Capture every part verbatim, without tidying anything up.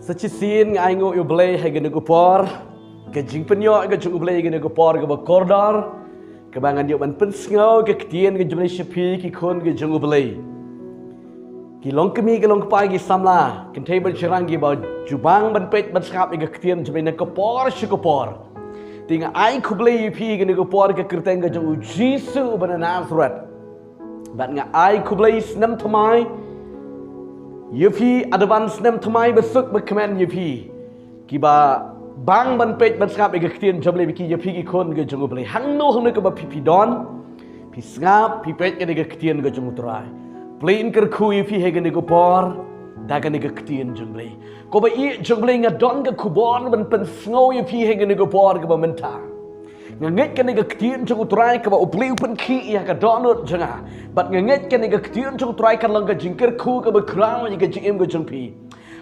Sa shisien nga ai nguh ïa U Blei ha kane ka por, ka jingpynïoh ka jong U Blei ha kane ka por kaba kordor, kaba ngan ïoh ban pynsngew ka ktien ka jong U Blei sha phi ki khun ka jong U Blei. Ki long kmie ki long kpa ki samla, kynthei bad shynrang kiba ju bang ban peit ban sngap ïa ka ktien jong U Blei na ka por sha ka por. Te nga ai khublei ïa phi ha kane ka por ha ka kyrteng ka jong U Jisu uba na Nasareth. Bad nga ai khublei snem thymmai ïa phi, advance snem thymmai ba suk ba kmen ïa phi kiba bang ban peit ban sngap ïa ka ktien jong U Blei, ba ki ïa phi ki khun ka jong U Blei. Hangno hangno kaba phi phi don, phi sngap phi peit kane ka ktien ka jong U Trai, U Blei un kyrkhu ïa phi ha kane ka por da kane ka ktien jong U Blei. Ko ba ïeit jong U Blei, nga don ka khubor ban pynsngew ïa phi ha kane ka por kaba mynta. Nga ngeit kane ka ktien jong U Trai kaba U Blei u pynkhih ïa ka dohnud jong nga. Bad nga ngeit kane ka ktien jong U Trai kan long ka jingkyrkhu kaba khraw ïa ka jingim ka jong phi.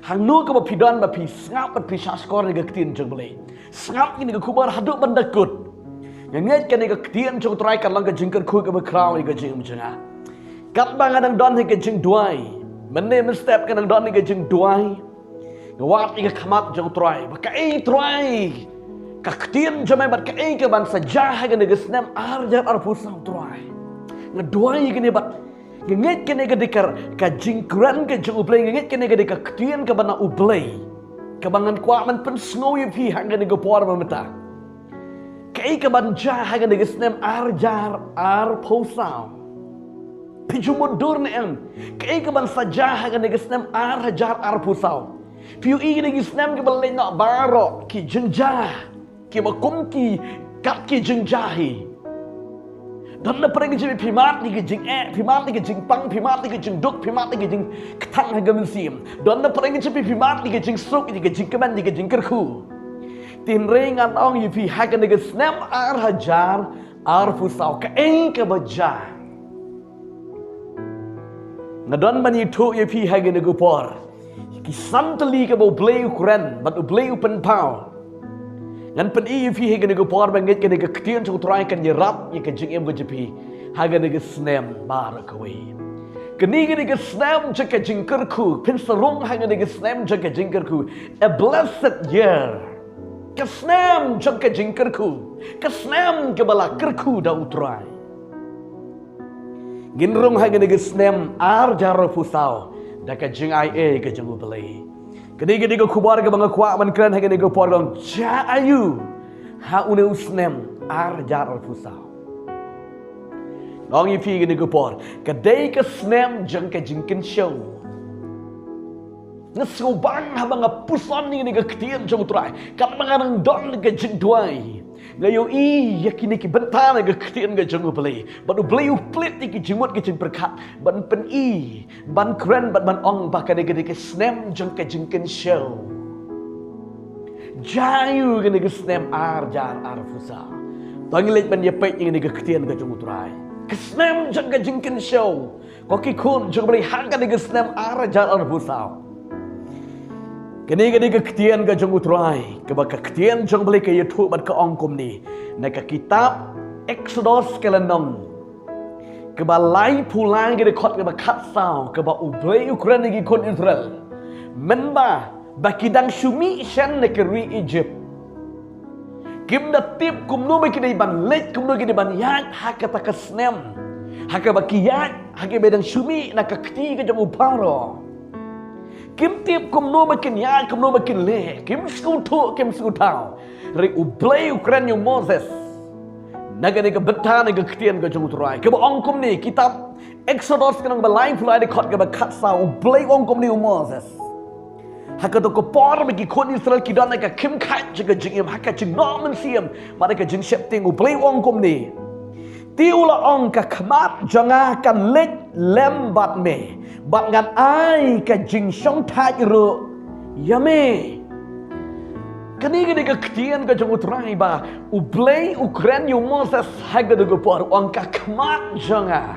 Hangno kaba phi don, ba phi sngap bad phi shahshkor ïa ka ktien jong U Blei, sngap ïa kane ka khubor haduh ban da kut. Nga ngeit kane ka ktien jong U Trai kan long ka jingkyrkhu kaba khraw ïa ka jingim jong nga. Katba nga dang don ha ka jingduwai, mynne mynstep nga dang don ha ka jingduwai, nga wad ïa ka khmat jong U Trai, ba kaei Trai ka ktien jong me, bad kaei kaban sa jia ha kane ka snem ar hajar arphew saw Trai. Nga duwai ïa kane bad nga ngeit kane ka dei ka, ka jingkren ka jong U Blei, nga ngeit kane ka dei ka ktien kaba na U Blei, kaba ngan kwah ban pynsngew ïa phi ha kane ka por ba mynta. Kaei kaban jia ha kane ka snem ar hajar arphew saw? Phi ju mutdur ne em kaei kaban sa jia ha kane ka snem ar hajar arphew saw? Phi ïohi kine ki snem kiba la leit noh baroh ki jingjia kiba kum ki kat ki jingjia hi. Don na pdeng jong phi, phi mad ïa ki jingeh, phi mad ïa ki jingpang, phi mad ïa ki jingduk, phi mad ïa ki jingkthang ha ka mynsiem. Don na pdeng jong phi, phi mad ïa ki jingsuk, ïa ki jingkmen, ïa ki jingkyrkhu. Hynrei ngan ong ïa phi, ha kane ka snem ar hajar arphew saw, kaei kaba jia? Nga don ban ïathuh ïa phi ha kane ka por ki san tylli kaba U Blei u kren bad U Blei u pynpaw. Ngan pyni ïa phi ha kane ka por, ba ngeit kane ka ktien jong U Trai kan ïarap ïa ka jingim ka jong phi ha kane ka snem baroh kawei. Kane ka dei ka snem jong ka jingkyrkhu. Phin sa rung ha kane ka snem jong ka jingkyrkhu. A blessed year. Ka snem jong ka jingkyrkhu, ka snem kaba la kyrkhu da U Trai. Ngin rung ha kane ka snem ar hajar arphew saw da ka jingai ei ka jong U Blei. Kane ka dei ka khubor kaba nga kwah ban kren ha kane ka por, kong, jia aiu ha une u snem ar hajar arphew saw? Nga ong ïa phi ha kane ka por, ka dei ka snem jong ka jingkynshew. Nga sngewbang haba nga puson ïa kane ka ktien jong U Trai, katba nga dang don ha ka jingduwai, nga ïohi ïa kine ki bynta na ka ktien ka jong U Blei, bad U Blei u plie ïa ki jingmut ki jingpyrkhat ban pyni, ban kren bad ban ong ba kane ka dei ka snem jong ka jingkynshew. Jia aiu kane ka snem ar hajar arphew saw? To ngin leit ban ïa peit ïa kane ka ktien ka jong U Trai, ka snem jong ka jingkynshew. Ko ki khun jong U Blei, ha kane ka snem ar hajar arphew saw, kane ka dei ka ktien ka jong U Trai, kaba ka ktien jong U Blei ka ïathuh bad ka ong kumne, na ka kitab Eksodos ka lynnong kaba laiphew lai, ka dkhot kaba khatsaw, kaba U Blei u kren ïa ki khun Israel mynba ba ki dang shu mih shen na ka ri Ijipt. Kim da tip kumno ba ki dei ban leit, kumno ki dei ban ïaid ha kata ka snem, ha kaba ki ïaid, ha kaba dang shu mih na ka kti ka jong u Pharaoh. Kim tip kumno ba kin ïaid, kumno ba kin leh, kim sngewthuh, kim sngewthaw. Hynrei U Blei u kren ïa u Moses na kane ka bynta na ka ktien ka jong U Trai, kaba ong kumne, kitab Eksodos ka lynnong ba laiphew lai, dkhot kaba khatsaw, U Blei u ong kumne ïa u Moses. Ha kato ka por ba ki khun Israel ki don ha ka khim khat jong ka jingim, ha ka jingnoh mynsiem bad ha ka jingsheptieng, U Blei u ong kumne: Te u la ong, ka khmat jong nga kan leit lem bad me, bad ngan ai ka jingshongthait ruh ïa me. Kane ka dei ka ktien ka jong U Trai ba U Blei u kren ïa u Moses ha kato ka por, u ong, ka khmat jong nga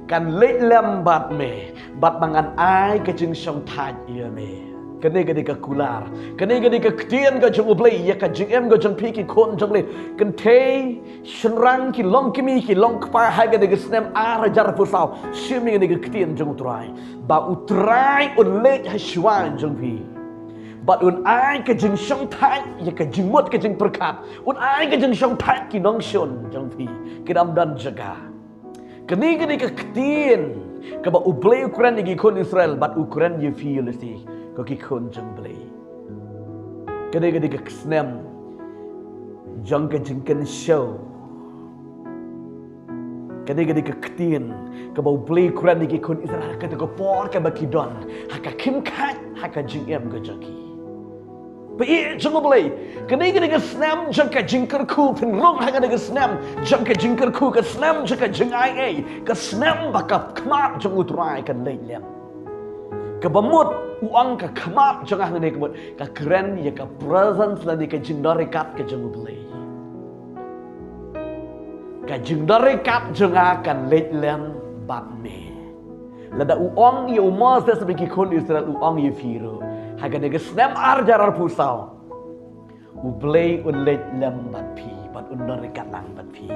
kan leit lem bad me, bad ba ngan ai ka jingshongthait ïa me. Kane ka dei ka kular, kane ka dei ka ktien ka jong U Blei ïa ka jingim ka jong phi ki khun jong U Blei. Kynthei, shynrang, ki long kmie, ki long kpa, ha kane ka snem ar hajar arphew saw, shim ïa kane ka ktien jong U Trai, ba U Trai un leit ha shuwa jong phi. Bad un ai ka jingshongthait ïa ka jingmut ka jingpyrkhat. Un ai ka jingshongthait ki nongshun jong phi, ki dam don jaka. Kane ka dei ka ktien kaba U Blei u kren ïa ki khun Israel bad u kren ïa phi ïa lade, ko ki khun jong U Blei. Kane ka dei ka snem jong ka jingkynshew. Kane ka dei ka ktien kaba U Blei u kren ïa ki khun Israel ha kata ka por kaba ki don ha ka khim khat ha ka jingim ka jong ki. Phi ïeit jong U Blei, kane ka dei ka snem jong ka jingkyrkhu, phin rung ha kane ka snem jong ka jingkyrkhu, ka snem jong ka jingai ei, ka snem ba ka khmat jong U Trai kan leit lem. Kaba mut u ong ka khmat jong nga hangne ka mut ka kren ïa ka presence lane ka jingdon ryngkat ka jong U Blei. Ka jingdon ryngkat jong nga kan leit lem bad me. Lada u ong ïa u Moses bad ki khun Israel, u ong ïa phi ruh, ha kane ka snem ar hajar arphew saw U Blei un leit lem bad phi bad un don ryngkat lang bad phi.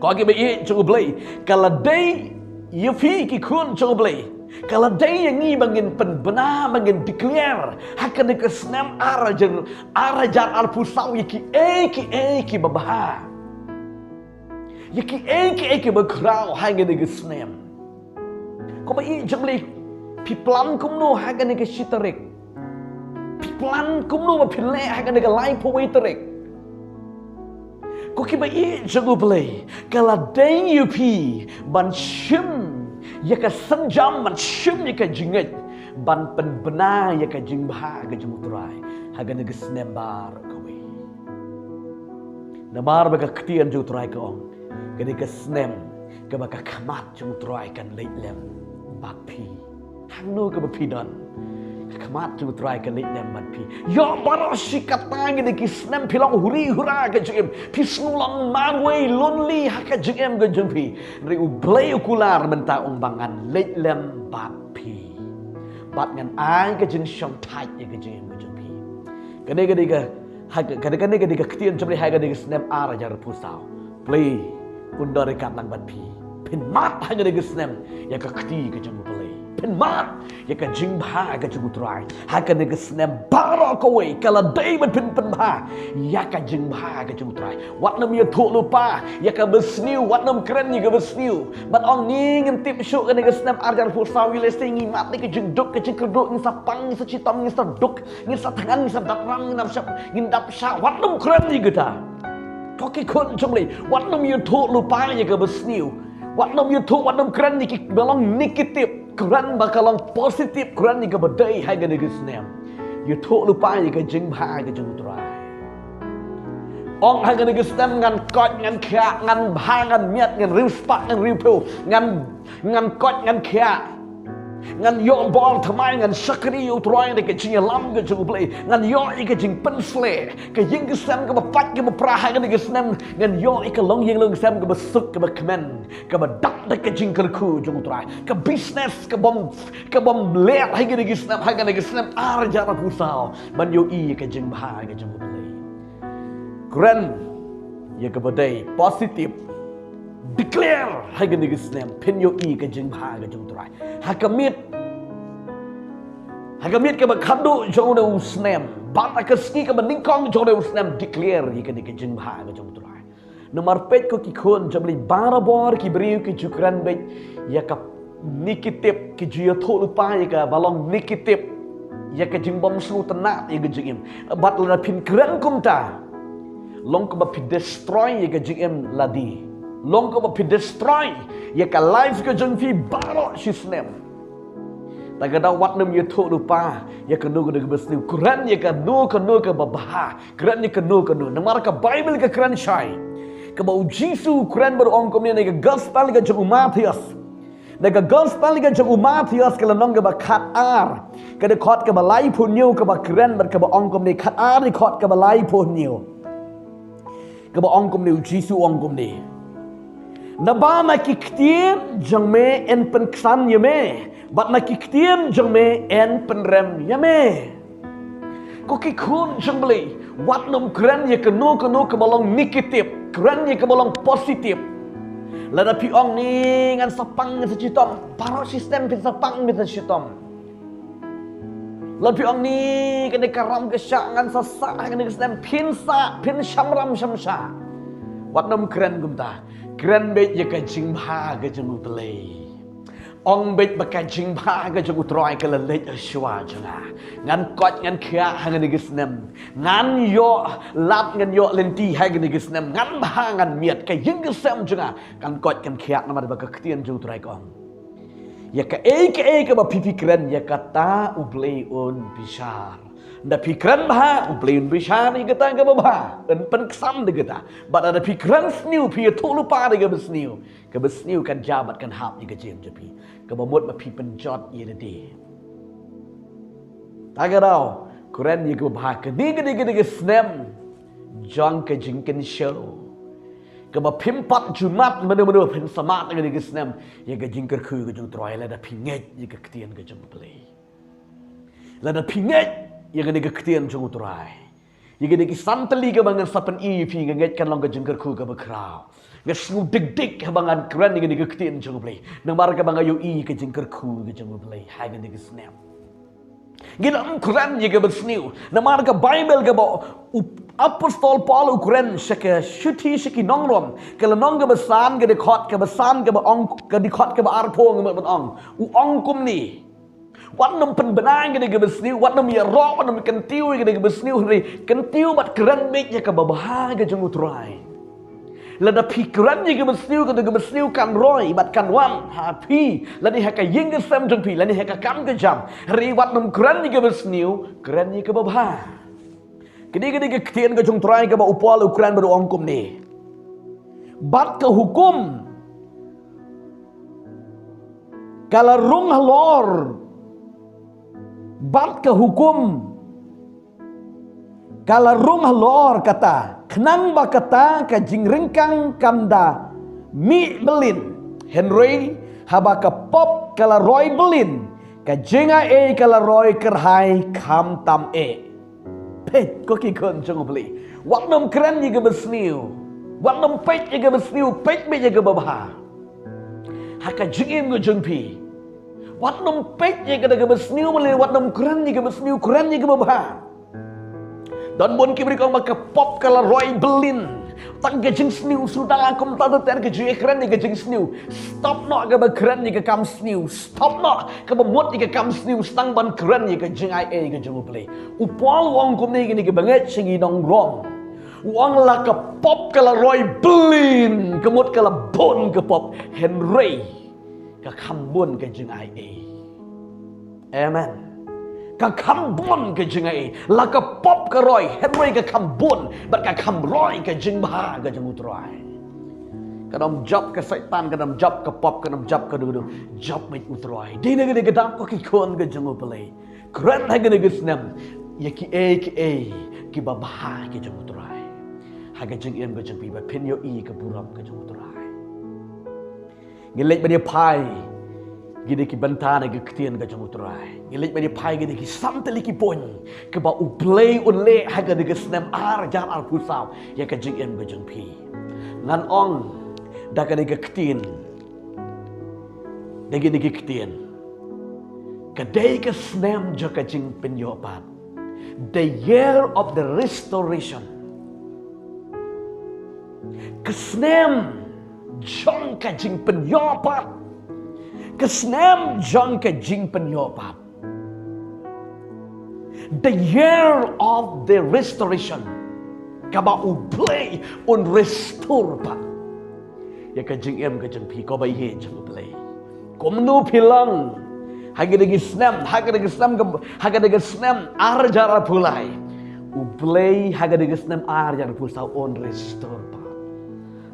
Ko kiba ïeit jong U Blei, ka la dei ïa phi ki khun jong U Blei, ka la dei ïa ngi ba ngin pynbna, ba ngin declare ha kane ka snem ar hajar, ar hajar arphew saw ïa kiei kiei kiba bha, ïa kiei kiei kiba khraw ha kane ka snem. Ko ba ïeit jong U Blei, phi plan kumno ha kane ka shi tarik? Phi plan kumno ba phin leh ha kane ka laiphew wei tarik? Ko kiba ïeit jong U Blei, ka la dei ïa phi ban shim ïa ka synjam, ban shim ïa ka jingngeit, ban pynbna ïa ka jingbha ka jong U Trai ha kane ka snem baroh kawei. Namar ba ka ktien jong U Trai ka ong, kane ka snem kaba ka khmat jong U Trai kan leit lem bad phi. Hangno kaba phi don, ka khmat jong U Trai kan leit lem bad phi. Ïoh baroh shi katta kine ki snem phi long huri hura ka jingim, phi sngew long marwei, lonely ha ka jingim ka jong phi. Hynrei U Blei u kular mynta, ong ba ngan leit lem bad phi bad ngan ai ka jingshongthait ïa ka jingim ka jong phi. Kane ka dei ka, ha ka, kane, kane ka dei ka ktien jong U Blei ha kane ka snem ar hajar arphew saw. Blei un don ryngkat lang bad phi. Phin mad ha kane ka snem ïa ka kti ka jong U Blei. Phin mad ïa ka jingbha ka jong U Trai ha kane ka snem baroh kawei. Ka la dei ban phin pynbha ïa ka jingbha ka jong U Trai. Wat nym ïathuh lypa ïa kaba sniew, wat nym kren ïa kaba sniew. Bad ong ngi ngin tip shuh kane ka snem ar hajar arphew saw ïa lehse ngi mad ïa ka jingduk ka jingkyrduh, ngin sa pang, ngin sa shitom, ngin sa duk, ngin sa thngan, ngin sa dap ram, ngin dap shah, ngin dap shah, wat nym kren ïa kata. Ko ki khun jong U Blei, wat nym ïathuh lypa ïa kaba sniew. Wat nym ïathuh, wat nym kren ïa kiba long negative. Kren ba ka long positive, kren ïa kaba dei ha kane ka snem. Ïathuh lypa ïa ka jingbha ka jong U Trai. Ong ha kane ka snem ngan koit, ngan khiah, ngan bha, ngan miat, ngan riewspah, ngan riewphew, ngan, ngan koit, ngan khiah. Ngan ïoh bor thymmai, ngan shakri ïa U Trai da ka jingïalam ka jong U Blei. Ngan ïoh ïa ka jingpynshlur, ka ïing ka sem kaba pait kaba pra ha kane ka snem. Ngan ïoh ïa ka longïing longsem kaba suk kaba kmen, kaba dap da ka jingkyrkhu jong U Trai. Ka business kabym, kabym leh ha kane ka snem, ha kane ka snem ar hajar arphew saw, ban ïohi ïa ka jingbha ka jong U Blei. Kren ïa kaba dei positive. Declare ha kane ka snem phin ïohi ka jingbha ka jong U Trai. Ha ka miet, ha ka miet kaba khatduh jong une u snem, bad ha ka sngi kaba nyngkong jong une u snem, declare ïa kane ka jingbha ka jong U Trai. Namar peit ko ki khun jong U Blei, barabor ki briew ki ju kren beit ïa ka negative, ki ju ïathuh lypa ïa kaba long negative, ïa ka jingbym sngewtynnat ïa ka jingim. Bad lada phin kren kumta, long kaba phi destroy ïa ka jingim lade. Long kaba phi destroy ïa ka life ka jong phi baroh shi snem. Te ka daw wat nym ïathuh lypa ïa kano kano kaba sniew, kren ïa kano kano kaba bha, kren ïa kano kano. Namar ka Baibl ka kren shai, kaba U Jisu u kren bad u ong kumne na ka gospel ka jong u Mathaios. Na ka gospel ka jong u Mathaios ka lynnong kaba khatar, ka dkhot kaba laiphew hynñiew, kaba kren bad kaba ong kumne, khatar, dkhot kaba laiphew hynñiew. Kaba ong kumne, U Jisu u ong kumne: Naba na ki ktien jong me yn pynksan ïa me, bad na ki ktien jong me yn pynrem ïa me. Ko ki khun jong U Blei, wat nym kren ïa kano kano kaba long negative, kren ïa kaba long positive. Lada phi ong, ngan sa pang, ngan sa shitom, baroh shi snem phin sa pang, phin sa shitom. Lada phi ong ni kane ka ram ka shah, ngan sa sah ha kane ka snem, phin sah, phin sham ram sham shah. Wat nym kren kumta. Kren beit ïa ka jingbha ka jong U Blei. Ong beit ba ka jingbha ka jong U Trai ka la leit shuwa jong nga. Ngan koit ngan khiah ha kane ka snem. Ngan ïoh lad ngan ïoh lynti ha kane ka snem. Ngan bha ngan miat, ka ïing ka sem jong nga kan koit kan khiah namar ba ka ktien jong U Trai ka ong. Ïa kaei kaei kaba phi phi kren ïa kata U Blei un bishar. Lada phi kren bha, U Blei un bishar ïa kata kaba bha, un pynksan ïa kata. Bad lada phi kren sniew, phi ïathuh lypa da kaba sniew, kaba sniew kan jia bad kan hap ïa ka jingim jong phi, kaba mut ba phi pynjot ïa lade. Ta ka daw, kren ïa kaba bha, kane ka dei ka snem jong ka jingkynshew. Kaba phim pat ju mad mano mano, phin sa mad ha kane ka snem ïa ka jingkyrkhu ka jong U Trai lada phi ngeit ïa ka ktien ka jong U Blei. Lada phi ngeit ïa kane ka ktien jong U Trai, ïa kane ki san tylli kaba ngan sa pyni ïa phi, nga ngeit kan long ka jingkyrkhu kaba khraw. Nga sngew dik dik haba ngan kren ïa kane ka ktien jong U Blei, namar kaba nga ïohi ïa ka jingkyrkhu ka jong U Blei ha kane ka snem. Ngin ym kren ïa kaba sniew, namar ka Baibl kaba u apostol Paul u kren sha ka shithi sha ki nong Rom, ka lynnong kaba san, ka dkhot kaba san, kaba ong, ka dkhot kaba arphew, nga mut ban ong, u ong kumne. Wat nym pynbna ïa kane kaba sniew, wat nym ïaroh, wat nym kyntiew ïa kane kaba sniew, hynrei kyntiew bad kren beit ïa kaba bha ka jong U Trai. Lada phi kren ïa kaba sniew, kata kaba sniew kan roi bad kan wan ha phi, lane ha ka ïing ka sem jong phi, lane ha ka kam ka jam. Hynrei wat nym kren ïa kaba sniew, kren ïa kaba bha. Kane ka dei ka ktien ka jong U Trai kaba u Paul u kren bad u ong kumne. Bad ka hukum ka la rung halor. Bad ka hukum ka la rung halor kata, khnang ba kata ka jingryngkang kan da mih byllin. Hynrei haba ka pop ka la roi byllin, ka jingai ei ka la roi kyrhai khamtam eh. Peit ko ki khun jong U Blei. Wat nym kren ïa kaba sniew. Wat nym peit ïa kaba sniew, peit beit ïa kaba bha. Ha ka jingim ka jong phi. Wat nym peit ïa kata kaba sniew, wat nym kren ïa kaba sniew, kren ïa kaba bha. Don bun ki briew ki ong ba ka pop ka la roi byllin. Tang ka jingsniew, shu dang kumta ter ter ka jingkren ïa ka jingsniew. Stop noh kaba kren ïa ka kam sniew. Stop noh kaba mut ïa ka kam sniew, sdang ban kren ïa ka jingai ei ka jong U Blei. U Paul u ong kumne ïa kine kiba ngeit sha ki nong Rom. U ong la ka pop ka la roi byllin, ka mut ka la bun ka pop. Hynrei ka kham bun ka jingai ei. Amen. Ka kham bun ka jingai ei. La ka pop ka roi, hynrei ka kham bun bad ka kham roi ka jingbha ka jong U Trai. Kan ym jop ka Soitan, kan ym jop ka pop, kan ym jop ka duh duh. Jop beit U Trai. Dei na kane ka daw ko ki khun ka jong U Blei, kren ha kane ka snem ïa kiei kiei kiba bha ki jong U Trai ha ka jingim ka jong phi, ba phin ïohi ka burom ka jong U Trai. Ngi leit ban ïa phai kine ki bynta na ka ktien ka jong U Trai. Ngi leit ban ïa phai kine ki san tylli ki point kiba U Blei un leh ha kane ka snem ar hajar arphew saw ïa ka jingim ka jong phi. Ngan ong da kane ka ktien, da kine ki ktien, ka dei ka snem jong ka jingpynïoh pat. The year of the restoration. Ka snem jong ka jingpynïoh pat. Ka snem jong ka jingpynïoh pat. The year of the restoration. Kaba U Blei un restore pat ïa ka jingim ka jong phi, ko ba ïeit jong U Blei. Kumno phi long ha kane ka snem, ha kane ka snem ka, ha kane ka snem ar hajar arphew lai. U Blei ha kane ka snem ar hajar arphew saw un restore pat.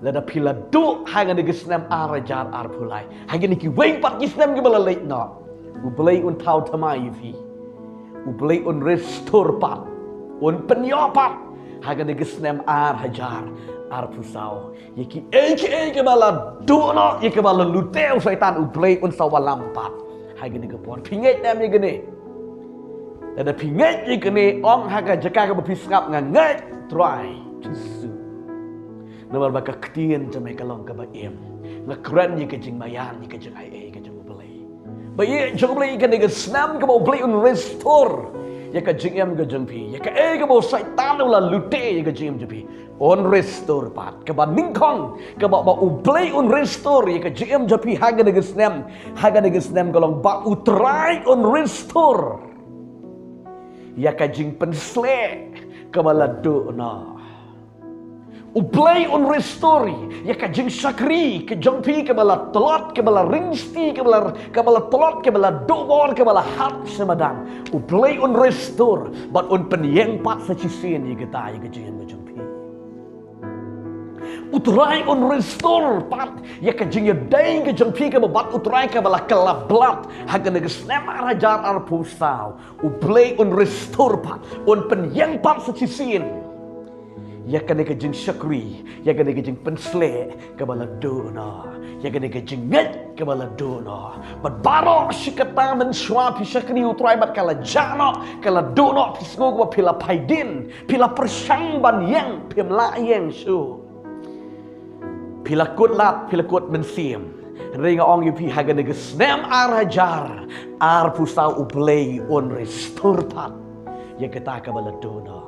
Lada phi la duh ha kane ka snem ar hajar arphew lai, ha kine kiwei pat ki snem kiba la leit noh, U Blei un thaw thymmai ïa phi. U Blei un restore pat, un pynïoh pat ha kane ka snem ar hajar arphew saw ïa kiei kiei kiba la duh noh, ïa kiba la lute u Soitan, U Blei un sa wallam pat ha kane ka por. Phi ngeit ne em ïa kane? Lada phi ngeit ïa kane, ong ha ka jaka kaba phi sngap, nga ngeit Trai Jisu. Namar ba ka ktien jong me ka long kaba im. Nga kren ïa ka jingmaïan, ïa ka jingaiei ka jong U Blei. Ba ïa jong U Blei kane ka snem kaba U Blei un restore ïa ka jingim ka jong phi, ïa kaei kaba u Soitan u la lute ïa ka jingim jong phi, un restore pat. Kaba nyngkong kaba ba U Blei un restore ïa ka jingim jong phi ha kane ka snem, ha kane ka snem ka long ba U Trai un restore ïa ka jingpynsleh kaba la duh noh. U Blei un restore ïa ka jingshakri ka jong phi kaba la tlot, kaba la ringsti, kaba la, kaba la tlot, kaba la duh bor, kaba la hap sha madan. U Blei un restore bad un pynïeng pat sa shisien ïa kata ïa ka jingim ka jong phi. U Trai un restore pat ïa ka jingïadei ka jong phi kaba bad U Trai kaba la kylla blad ha kane ka snem ar hajar arphew saw. U Blei un restore pat, un pynïeng pat sa shisien ïa kane ka jingshakri, ïa kane ka jingpynsleh kaba la duh noh, ïa kane ka jingngeit kaba la duh noh. Bad baroh shi katta mynshuwa phi shakri U Trai bad ka la jah noh, ka la duh noh, phi sngew kaba phi la phai dien, phi la pyrshang ban ïeng, phim lah ïeng shuh. Phi la kut lad, phi la kut mynsiem. Hynrei nga ong ïa phi ha kane ka snem ar hajar arphew saw U Blei un restore pat ïa kata kaba la duh noh.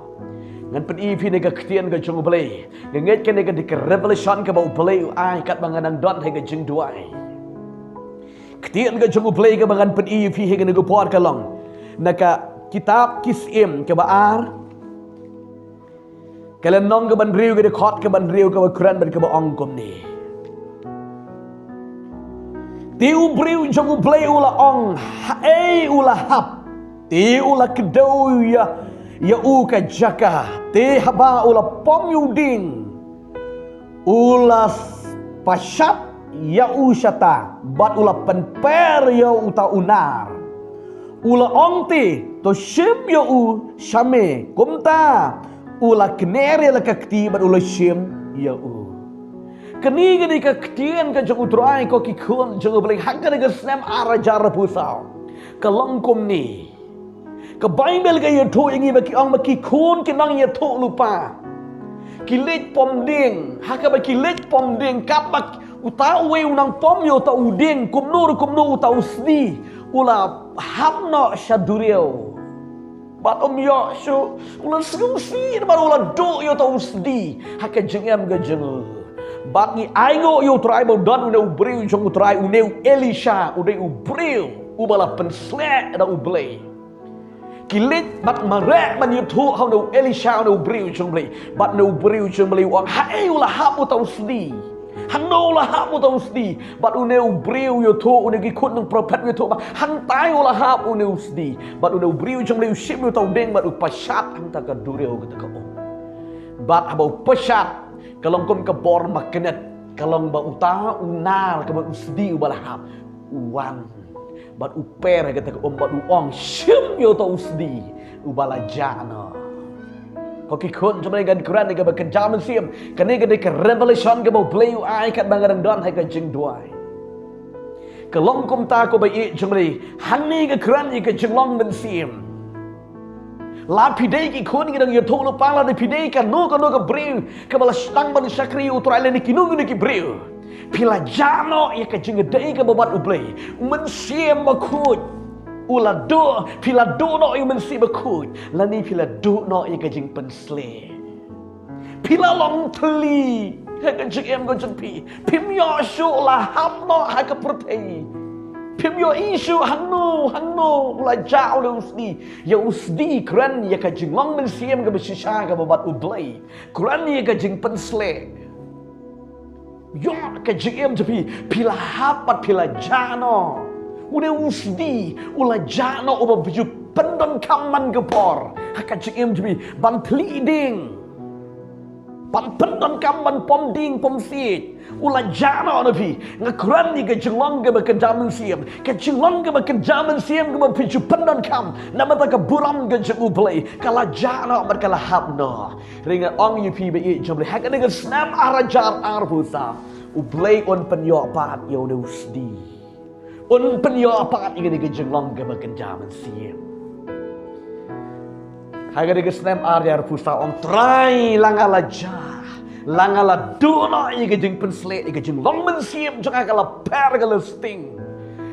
Ngan pyni ïa phi na ka ktien ka jong U Blei. Nga ngeit kane ka dei ka revelation kaba U Blei u ai katba nga nang don ha ka jingduwai. Ktien ka jong U Blei kaba ngan pyni ïa phi ha kane ka por ka long na ka kitab Ki Syiem kaba ar, ka lynnong kaba hynriew, ka dkhot kaba hynriew, kaba kren bad kaba ong kumne. Te u briew jong U Blei u la ong, haei u la hap? Te u la kdew ïa, ïa u ka jaka. Te haba u la pom ïa u dieng, u la s-, pashat ïa u shata, bad u la pynper ïa uta u nar. U la ong te, to shim ïa u sha me. Kumta u la kner ïa la ka kti bad u la shim ïa u. Kane ka dei ka ktien ka jong U Trai, ko ki khun jong U Blei, ha kane ka snem ar hajar arphew saw. Ka long kumne. Ka Baibl ka ïathuh ïa ngi ba ki ong ba ki khun ki nongïathuhlypa ki leit pom dieng. Ha kaba ki leit pom dieng, katba uta uwei u nang pom ïa uta u dieng, kumno re kumno uta u sdi u la hap noh sha duriaw. Bad um ïoh shuh, u la sngewsih bad u la duh ïa uta u sdi ha ka jingim ka jong u. Bad ngi ainguh ïa U Trai ba u don une u briew jong U Trai, une u Elisha, u dei u briew uba la pynsleh da U Blei. Ki leit bad mareh ban ïathuh ha une u Elisha, une u briew jong U Blei. Bad une u briew jong U Blei u ong, haei u la hap uta u sdi? Hangno u la hap uta u sdi? Bad une u briew u ïathuh, une ki khun nongprophet u ïathuh ba hangtai u la hap une u sdi. Bad une u briew jong U Blei u shim ïa uta u dieng bad u pashat hangta ka duriaw kata ka um. Bad haba u pashat, ka long kum ka bor magnet, ka long ba uta u nar kaba u sdi uba la hap u wan bad u per ha kata ka um bad u ong, shim ïa uta u sdi uba la jah noh. Ko ki khun jong U Blei, ngan kren ïa kaba kynja mynsiem. Kane ka dei ka revelation kaba U Blei u ai katba nga dang don ha ka jingduwai. Ka long kumta ko ba ïeit jong U Blei, hangne ka kren ïa ka jinglong mynsiem. La phi dei ki khun ki nongïathuhlypa, la dei phi dei kano kano ka briew kaba la sdang ban shakri ïa U Trai, lane kino kino ki briew. Phi la jah noh ïa ka jingïadei kaba bad U Blei. U Mynsiem Bakhuid u la duh, phi la duh noh ïa U Mynsiem Bakhuid, lane phi la duh noh ïa ka jingpynsleh. Phi la long thylli ha ka jingim ka jong phi. Phim ïoh shuh, la hap noh ha ka pyrthei. Phim ïohi shuh hangno hangno u la jah une u sdi. Ïa u sdi kren ïa ka jinglong mynsiem kaba shisha kaba bad U Blei. Kren ïa ka jingpynsleh. Ïa ka jingim jong phi, phi la hap bad phi la jah noh. Une u sdi u la jah noh uba phi ju pyndonkam man ka por ha ka jingim jong phi ban thylli dieng, ban pyndonkam, ban pom dieng pom siej. U la jah noh na phi. Nga kren ïa ka jinglong kaba kynja mynsiem, ka jinglong kaba kynja mynsiem kaba phi ju pyndonkam na bynta ka burom ka jong U Blei, ka la jah noh bad ka la hap noh. Hynrei nga ong ïa phi ba ïeit jong U Blei, ha kane ka snem ar hajar arphew saw, U Blei un pynïoh pat ïa une u sdi. Un pynïoh pat ïa kane ka jinglong kaba kynja mynsiem. Ha kane ka snem ar hajar arphew saw, ong Trai, la nga la jah, la nga la duh noh ïa ka jingpynsleh, ïa ka jinglong mynsiem jong nga ka la per, ka la sting.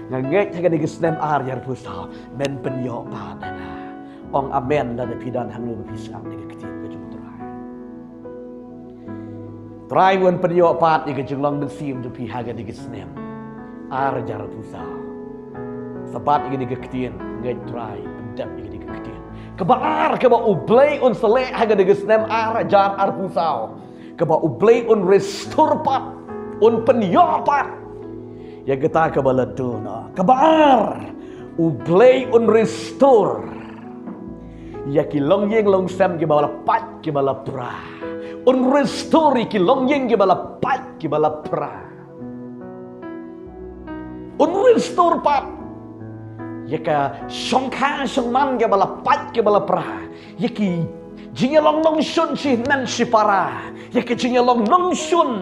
Nga ngeit ha kane ka snem ar hajar arphew saw men pynïoh pat. Ong amen lada phi don hangne ba phi sngap ïa ka ktien ka jong u Trai. Trai un pynïoh pat ïa ka jinglong mynsiem jong phi ha kane ka snem ar hajar arphew saw. Sa bat ïa kane ka ktien, ngeit Trai pyndep ïa kane ka ktien. Kaba ar, kaba U Blei un sa leh ha kane ka snem ar hajar arphew saw, kaba U Blei un restore pat, un pynïoh pat ïa kata kaba la duna. Kaba ar, U Blei un restore ïa ki longïing longsem kiba la pait, kiba la pra. Un restore ïa ki longïing kiba la pait, kiba la pra. Un restore pat ïa ka shongkha shongman kiba la pait, kiba la pra. Ïa ki jingïalong nongshun shi hynmen shi para, ïa ki jingïalong nongshun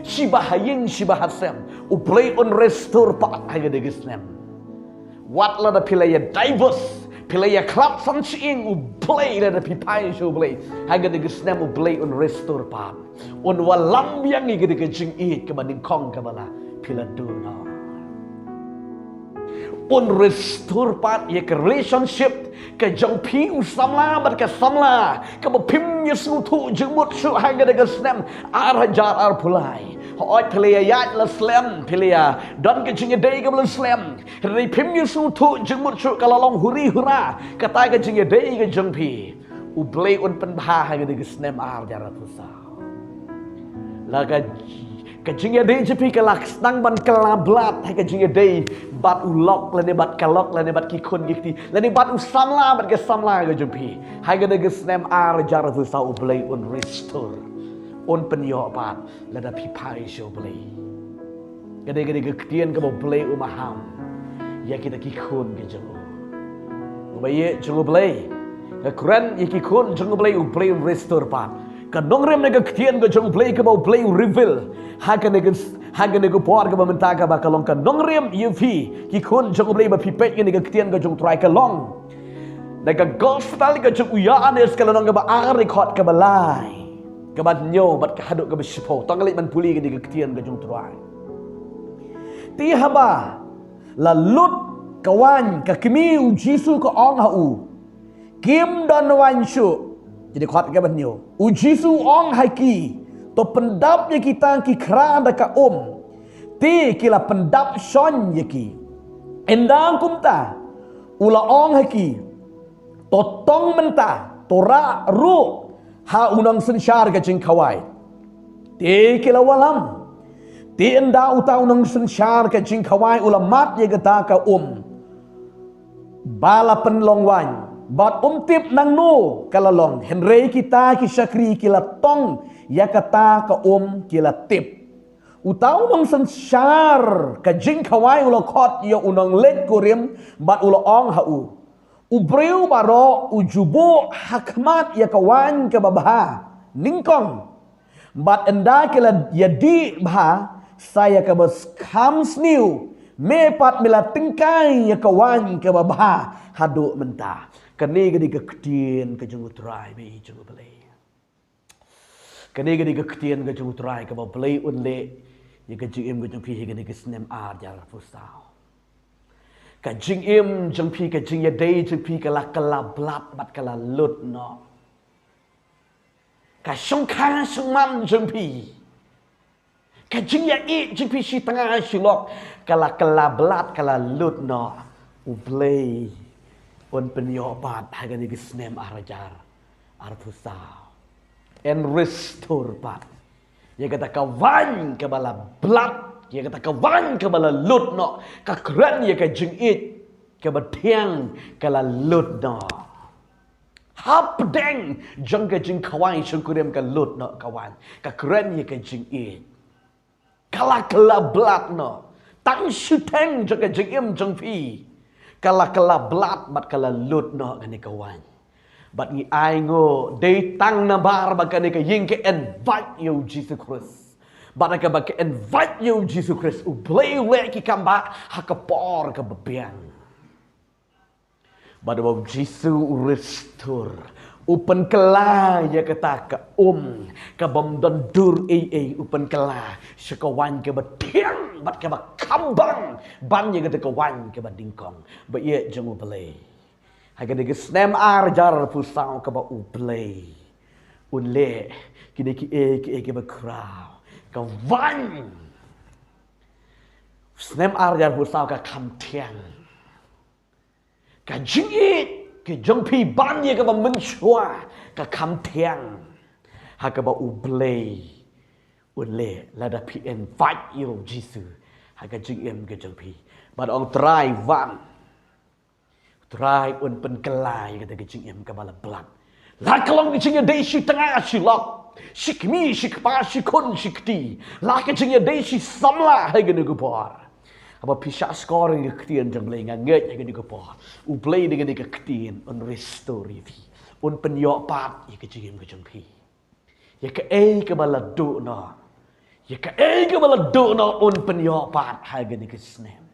shi bahaïing shi bahasem, U Blei un restore pat ha kane ka snem. Wat lada phi la ïa divorce, phi la ïa khlad san shyieng, U Blei, lada phi phai sha U Blei, ha kane ka snem U Blei un restore pat. Un wallam biang ïa kane ka jingïeit kaba nyngkong kaba la phi la duna. Un restore pat ïa ka relationship ka jong phi u samla bad ka samla, kaba phim ïasngewthuh jingmut shuh ha kane ka snem ar hajar arphew lai. Hooid, phi la ïaid la slem, phi la ïa don ka jingïadei kaba la slem, hynrei phim ïasngewthuh jingmut shuh, ka la long huri hura kata ka jingïadei ka jong phi. U Blei un pynbha ha kane ka snem ar hajar arphew saw. La ka, ka jingïadei jong phi ka la sdang ban kylla blad ha ka jingïadei bad u lok lane bad ka lok lane bad ki khun ki kti lane bad u samla bad ka samla ka jong phi. Ha kane ka snem ar hajar arphew saw U Blei un restore, un pynïoh pat lada phi phai sha U Blei. Kane, kane ka ktien kaba U Blei u maham ïa kita ki khun ki jong u. Uba ïeit jong U Blei, nga kren ïa ki khun jong U Blei, U Blei un restore pat. Ka nongrim na ka ktien ka jong U Blei kaba U Blei u reveal ha kane ka, ha kane ka por kaba mynta kaba ka long ka nongrim ïa phi ki khun jong U Blei ba phi peit ïa kane ka ktien ka jong U Trai, ka long na ka gospel ka jong u Ïoannis, ka lynnong kaba ar, dkhot kaba lai, kaba hynñiew bad ka haduh kaba shiphew. To ngin leit ban pule ïa kane ka ktien ka jong U Trai. Te haba la lut ka waiñ, ka kmie U Jisu ka ong ha u, kim don waiñ shuh. Te dkhot kaba hynñiew, U Jisu u ong ha ki, to pyndap ïa kita ki khra da ka um. Te ki la pyndap shon ïa ki. Ynda kumta u la ong ha ki, to tong mynta, to rah ruh ha u nongsynshar ka jingkhawai. Te ki la wallam. Te ynda uta u nongsynshar ka jingkhawai u la mad ïa kata ka um ba la pynlong waiñ, bad um tip nangno ka la long, hynrei kita ki shakri ki la tong ïa kata ka um, ki la tip. Uta u nongsynshar ka jingkhawai u la khot ïa u nongleit kurim bad u la ong ha u, u briew baroh u ju buh ha khmat ïa ka waiñ kaba bha nyngkong, bad ynda ki la ïadih bha sa ïa kaba kham sniew, me pat me la tyngkai ïa ka waiñ kaba bha haduh mynta. Kane ka dei ka ktien ka jong U Trai, ba ïeit jong U Blei. Kane ka dei ka ktien ka jong U Trai kaba U Blei un leh ïa ka jingim ka jong phi ha kane ka snem ar hajar arphew saw. Ka jingim jong phi, ka jingïadei jong phi ka la kylla blad bad ka la lut noh. Ka shongkha shongman jong phi, ka jingïaieit jong phi shi tnga shi lok, ka la kylla blad, ka la lut noh. U Blei un pynïoh pat ha kane ka snem ar hajar arphew saw. Un restore pat ïa kata ka waiñ kaba la blad, ïa kata ka waiñ kaba la lut noh. Ka kren ïa ka jingïeit kaba thiang, ka la lut noh. Hapdeng jong ka jingkhawai shongkurim ka lut noh ka waiñ. Ka kren ïa ka jingïeit. Ka la kylla blad noh. Tang shuteng jong ka jingim jong phi, ka la kylla blad bad ka la lut noh kane ka waiñ. Bad ngi ai nguh, dei tang namar ba kane ka ïing ka invite ïa U Jisu Khrist. Bad kaba ka invite ïa U Jisu Khrist, U Blei u leh ki kam bah ha ka por kaba biang. Bad ba U Jisu u restore, U pynkylla ïa kata ka um, ka bym don dur ei ei, u pynkylla sha ka waiñ kaba thiang bad kaba kham bang ban ïa kata ka waiñ kaba nyngkong. Ba ïeit jong U Blei, ha kane ka snem ar hajar arphew saw kaba U Blei un leh kine kiei kiei kiba khraw, ka waiñ snem ar hajar arphew saw ka kham thiang. Ka jingïeit ka jong phi ban ïa kaba mynshuwa ka kham thiang, ha kaba U Blei un leh lada phi invite ïa U Jisu ha ka jingim ka jong phi. Bad ong, Trai, wan. Trai un pynkylla ïa kata ka jingim kaba la blat. La ka long ka jingïadei shi tnga shi lok, shi kmie shi kpa, shi khun shi kti, la ka jingïadei shi samla ha kane ka por. Haba phi shah skhor ïa ka ktien jong U Blei, nga ngeit ha kane ka por U Blei da kane ka ktien un restore ïa phi, un pynïoh pat ïa ka jingim ka jong phi. Ïa kaei kaba la duh noh, ïa kaei kaba la duh noh un pynïoh pat ha kane ka snem.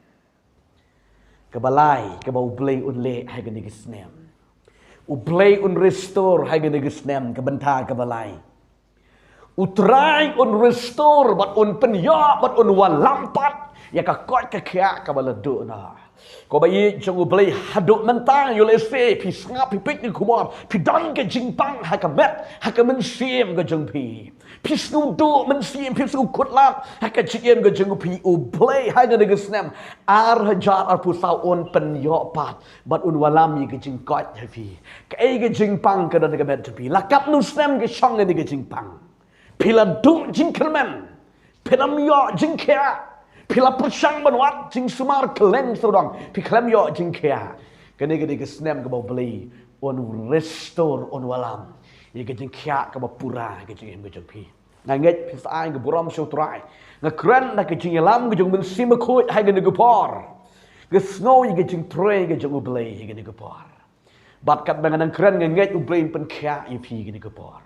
Kaba lai kaba U Blei un leh ha kane ka snem, U Blei un restore ha kane ka snem, ka bynta kaba lai. U Trai un restore bad un pynïoh bad un wallam pat ïa ka koit ka khiah kaba la duh noh. Ko ba ïeit jong U Blei, haduh mynta, ïoh lehse phi sngap, phi peit ïa ka khubor, phi don ka jingpang ha ka met, ha ka mynsiem ka jong phi. Phi sngew duh mynsiem, phi sngew khutlad ha ka jingim ka jong phi. U Blei ha kane ka snem ar hajar arphew saw un pynïoh pat bad un wallam ïa ka jingkoit ha phi. Kaei ka jingpang ka don ha ka met jong phi? La katno snem ka shong kane ka jingpang? Phi la duh jingkyrmen, phin ym ïoh jingkhiah. Phi la pyrshang ban wad jingsumar kylleng sawdong, phi khlem ïoh jingkhiah. Kane ka dei ka snem kaba U Blei un restore, un wallam ïa ka jingkhiah kaba pura ha ka jingim ka jong phi. Nga ngeit phi sa ai ka burom sha U Trai. Nga kren da ka jingïalam ka jong U Mynsiem Bakhuid ha kane ka por. Nga sngew ïa ka jingtrei ka jong U Blei ha kane ka por. Bad katba nga nang kren, nga ngeit U Blei un pynkhiah ïa phi ha kane ka por.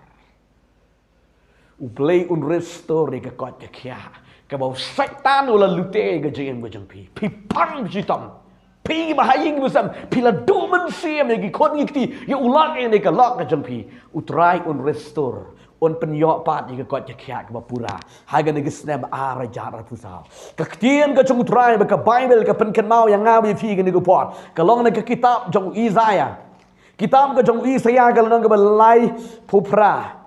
U Blei un restore ïa ka koit ka khiah kaba u Soitan u la lute ïa ka jingim ka jong phi. Phi pang shitom, phi ba ha ïing ba sem, phi la duh mynsiem ïa ki khun ki kti, ïa u lok ïa kane ka lok ka jong phi. U Trai un restore, un pynïoh pat ïa ka koit ka khiah kaba pura ha kane ka snem ar hajar arphew saw. Ka ktien ka jong U Trai bad ka Baibl ka pynkynmaw ïa nga bad ïa phi ha kane ka por, ka long na ka kitab jong u Isaïah. Kitab ka jong u Isaïah ka lynnong kaba laiphew phra,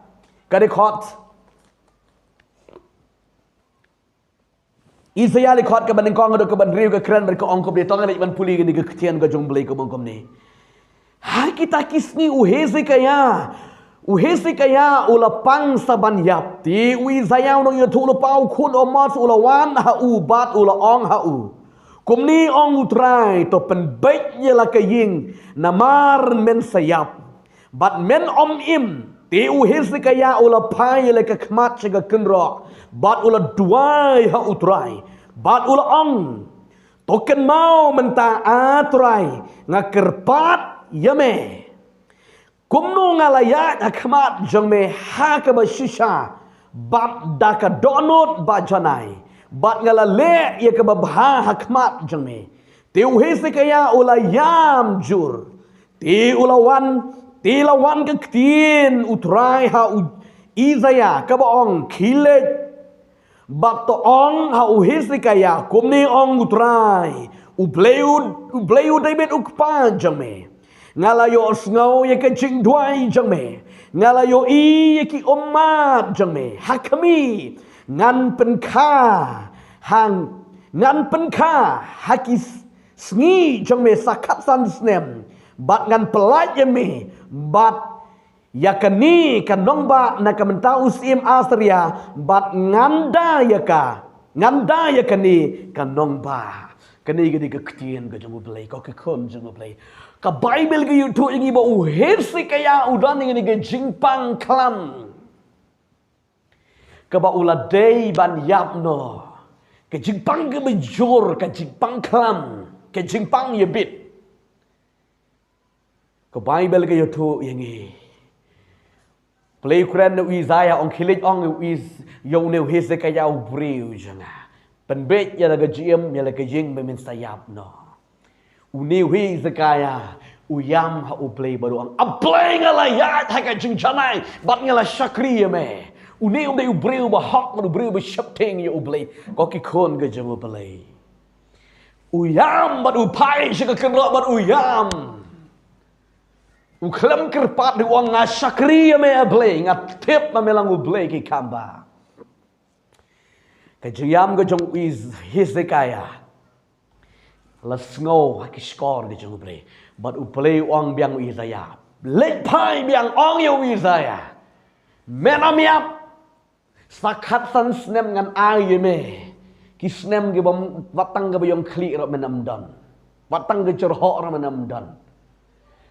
ka dkhot. Isaïah dkhot kaba nyngkong haduh kaba hynriew ka kren bad ka ong kumne, to ngin leit ban pule kane ka ktien ka jong U Blei, ka ong kumne. Ha kita ki sngi u Hesekiah, u Hesekiah u la pang sa ban ïap. Te u Isaïah u nongïathuhlypa u khun u Amoz u la wan ha u bad u la ong ha u, kumne ong U Trai, to pynbeit ïa la ka ïing namar men sa ïap bad men ym im. Te u Hesekiah u la phai ïa la ka khmat sha ka kynroh bad u la duwai ha U Trai bad u la ong, to kynmaw mynta, A Trai, nga kyrpad ïa me. Kumno nga la ïaid ha khmat jong me ha kaba shisha bad da ka dohnud ba janai, bad nga la leh ïa kaba bha ha khmat jong me. Te u Hesekiah u la ïam jur. Te u la wan, te la wan ka ktien U Trai ha u Isaïah kaba ong, khie leit bad to ong ha u Hesekiah, kumne ong U Trai, U Blei u, U Blei u David u kpa jong me, nga la ïohsngew ïa ka jingduwai jong me, nga la ïohi ïa ki ummat jong me. Ha khmih, ngan pynkha, hang, ngan pynkha ha ki s-, sngi jong me sa khatsan snem, bad ngan pyllait ïa me bad ïa kane ka nongbah na ka bynta u syiem Assyria, bad ngan da ïa ka, ngan da ïa kane ka nongbah. Kane ka dei ka ktien ka jong U Blei, ko ki khun jong U Blei. Ka Baibl ka ïathuh ïa ngi ba u Hesekiah u don ïa kane ka jingpang khlam kaba u la dei ban ïap noh. Ka jingpang kaba jur, ka jingpang khlam, ka jingpang ïabit. Ka Baibl ka ïathuh ïa ngi, Blei u kren na u Isaïah, ong, khie leit ong ïa u Is-, ïa une u Hesekiah u briew jong nga, pynbeit ïa la ka jingim, ïa la ka ïing ba men sa ïap noh. Une u Hesekiah U ïam ha U Blei bad u ong, A Blei, nga la ïaid ha ka jingjanai bad nga la shakri ïa me. Une u dei u briew ba hok bad u briew ba sheptieng ïa U Blei. Ko ki khun ka jong U Blei, u ïam bad u phai sha ka kynroh bad u ïam. U khlem kyrpad, u ong, Nga shakri ïa me, A Blei, nga tip ba me long U Blei ki kam ba. Ka jingïam ka jong u Is- Hezekiah la sngew ha ki shkor ka jong U Blei. Bad U Blei u ong biang u Isaiah, Leit phai biang, ong ïa u Isaiah, Men ym ïap. Sa khatsan snem ngan ai ïa me ki snem kiba m- wat tang kaba ïong khlieh ruh men ym don. Wat tang ka jyrhoh ruh men ym don.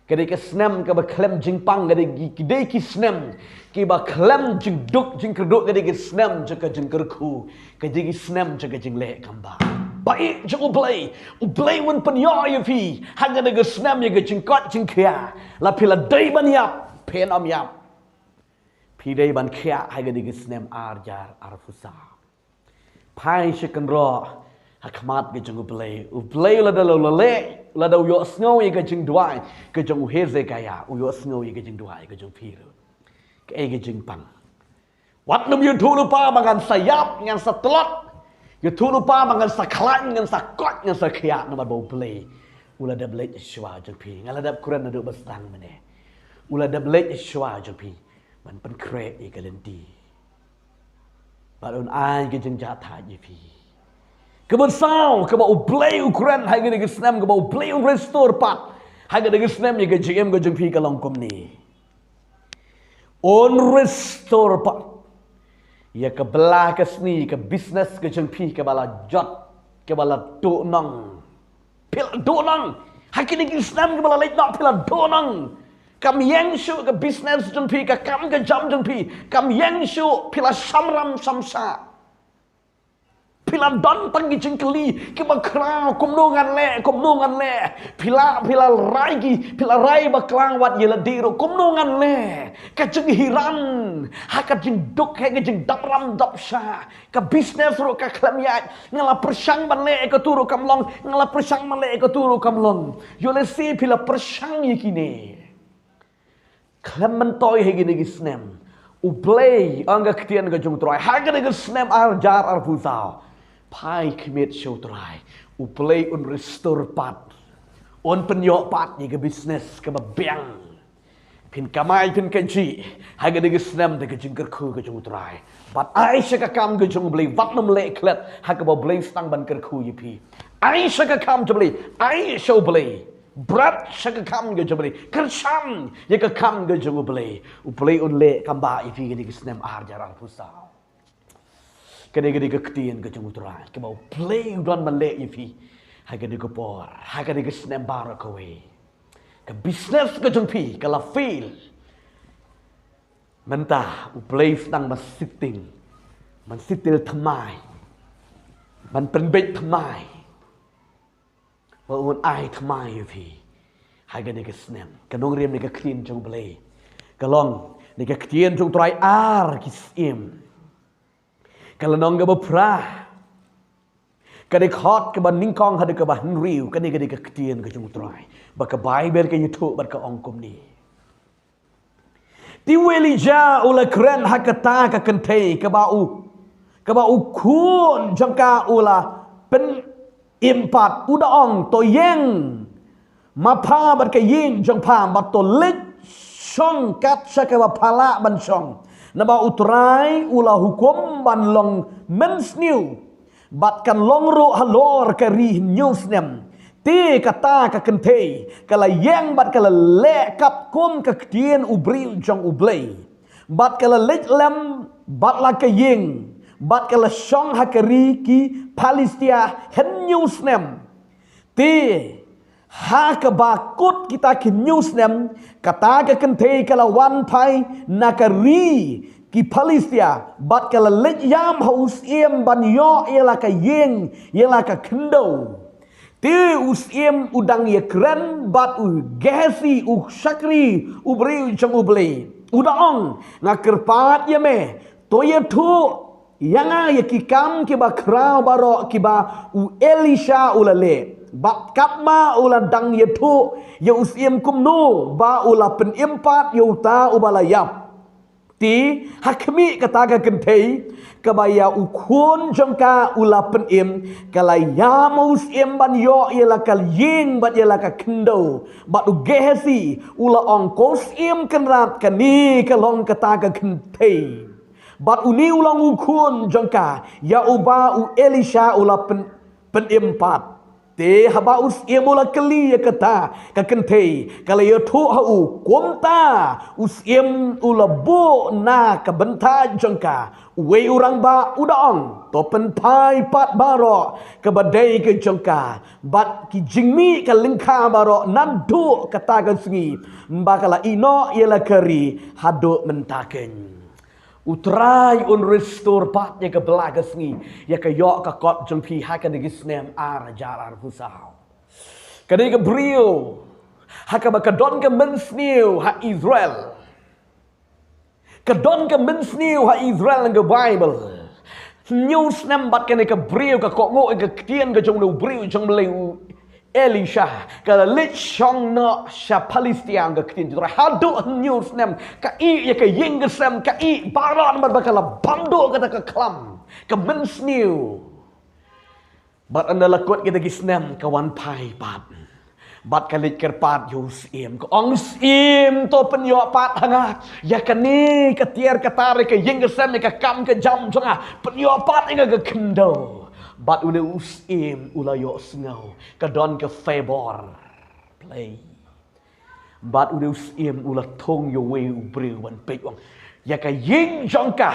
Ka dei ka snem kaba khlem jingpang, ka dei ki, ki dei ki snem kiba khlem jingduk jingkyrduh, ka dei ki snem jong ka jingkyrkhu, ka dei ki snem jong ka jingleh kam ba. Ba ïeit jong U Blei, U Blei un pynïoh ïa phi ha ka dei ka snem ïa ka jingkoit jingkhiah. La phi la dei ban ïap, phin ym ïap. Phi dei ban khiah ha ka dei ka snem ar hajar arphew saw. Phai sha kynroh ha khmat ka jong U Blei. U Blei lada u la leh, lada u ïohsngew ïa ka jingduwai ka jong u Hezekiah, u ïohsngew ïa ka jingduwai ka jong phi ruh. Kaei ka jingpang? Wat nym ïathuh lypa ba ngan sa ïap, ngan sa tlot. Ïathuh lypa ba ngan sa khlaiñ, ngan sa koit, ngan sa khiah, namar ba U Blei u la dep leit shuwa jong phi. Nga la dep kren naduh ba sdang mynne. U la dep leit shuwa jong phi ban pynkhreh ïa ka lynti. Bad un ai ka jingjahthait ïa phi. Kaba saw, kaba U Blei u kren ha kane ka snem, kaba U Blei un restore pat ha kane ka snem ïa ka jingim ka jong phi ka long kumne. Un restore pat ïa ka bylla ka sni, ka business ka jong phi kaba la jot, kaba la duhnong. Phi la duhnong. Ha kine ki snem kiba la leit noh phi la duhnong. Kam ïeng shuh ka business jong phi, ka kam ka jam jong phi. Kam ïeng shuh, phi la shamram shamsah. Phi la don tang ki jingkylli kiba khraw, kumno ngan leh, kumno ngan leh. Phi la, phi la rai ki, phi la rai bakla wat ïa lade ruh, kumno ngan leh. Ka jinghiran ha ka jingduk, ha ka jingdap ram dap shah. Ka business ruh ka khlem ïaid. Nga la pyrshang ban leh ïa katu ruh kam long. Nga la pyrshang ban leh ïa katu ruh kam long. Ïoh lehse phi la pyrshang ïa kine. Khlem myntoi ha kine ki snem, U Blei, ong ka ktien ka jong U Trai, ha kane ka snem ar hajar arphew saw, phai khmih sha U Trai. U Blei un restore pat, un pynïoh pat ïa ka business kaba biang. Phin kamai, phin kynjih ha kane ka snem da ka jingkyrkhu ka jong U Trai. Bad ai sha ka kam ka jong U Blei, wat nym leh klet ha kaba U Blei sdang ban kyrkhu ïa phi. Ai sha ka kam jong U Blei, ai sha U Blei. Bret sha ka kam ka jong U Blei. Kyrshan ïa ka kam ka jong U Blei. U Blei un leh kam ba ïa phi kane ka snem ar hajar arphew saw. Kane ka dei ka ktien ka jong U Trai kaba U Blei u don ban leh ïa phi ha kane ka por, ha kane ka snem baroh kawei. Ka business ka jong phi ka la fail. Mynta U Blei sdang ban settle, ban settle thymmai, ban pynbeit thymmai. Ba un ai thymmai ïa phi ha kane ka snem. Ka nongrim na ka ktien jong U Blei ka long na ka ktien jong U Trai, ar ki Syiem, ka lynnong kaba phra, ka dkhot kaba nyngkong haduh kaba hynriew. Kane ka dei ka ktien ka jong U Trai ba ka Baibl ka ïathuh bad ka ong kumne. Te u Elijah u la kren ha kata ka kynthei kaba u, kaba u khun jong ka u la pynim pat, u da ong, To ïeng ma pha bad ka ïing jong pha, bad to leit shong kat sha kaba pha lah ban shong. Naba U Trai u la hukum ban long mynsniew, bad kan long ruh halor ka ri hynñiew snem. Te kata ka kynthei ka la ïeng bad ka la leh katkum ka ktien u briew jong U Blei. Bad ka la leit lem bad la ka ïing, bad ka la shong ha ka ri ki Philistia hynñiew snem. Te ha kaba kut kita ki hynñiew snem, kata ka kynthei ka la wan phai na ka ri ki Philistia, bad ka la leit ïam ha u syiem ban ïoh ïa la ka ïing, ïa la ka khyndew. Te u syiem u dang ïakren bad u Gehazi u shakri u briew jong U Blei. U da ong, Nga kyrpad ïa me, to ïathuh ïa nga ïa ki kam kiba khraw baroh kiba u Elisha u la leh. Bad katba u la dang ïathuh ïa u syiem kumno ba u la pynim pat ïa uta uba la ïap, te ha khmih kata ka kynthei kaba ïa u khun jong ka u la pynim, ka la ïam ha u syiem ban ïoh ïa la ka ïing bad ïa la ka khyndew. Bad u Gehazi u la ong, ko syiem kynrad, kane ka long kata ka kynthei. Bad une u long u khun jong ka ïa uba u Elisha u la pyn, pynim pat. Te haba u syiem u la kylli ïa kata ka kynthei, ka la ïathuh ha u, kumta u syiem u la buh na ka bynta jong ka uwei u rangbah, u da ong, to pynphai pat baroh kaba dei ka jong ka bad ki jingmih ka lyngkha baroh naduh kata ka sngi, ba ka la ïeh noh ïa la ka ri haduh mynta keiñ. U Trai un restore pat ïa ka bla ka sngi, ïa ka ïoh ka kot jong phi ha kane ka snem ar hajar arphew saw. Kane ka briew, ha kaba ka don ka mynsniew ha Israel. Ka don ka mynsniew ha Israel na ka Bible. Hynñiew snem bad kane ka briew ka kohnguh ïa ka ktien ka jong u briew jong u Blei u Elisha, ka la leit shong noh sha Palestia, ka ktien jong u Trai, haduh hynñiew snem, ka ïeh ïa ka ïing ka sem, ka ïeh baroh namar ba ka la bam duh kata ka khlam, ka mynsniew. Bad ynda la kut kita ki snem ka wan phai pat. Bad ka leit kyrpad ïa u syiem, ka ong, syiem, to pynïoh pat ha nga ïa kane ka tiar ka tar, ïa ka ïing ka sem, ïa ka kam ka jam jong nga, pynïoh pat ïa nga ka khyndew. Bad une u syiem u la ïohsngew, ka don ka favor Blei. Bad une u syiem u la thung ïa uwei u briew ban peit, u ong, ïa ka ïing jong ka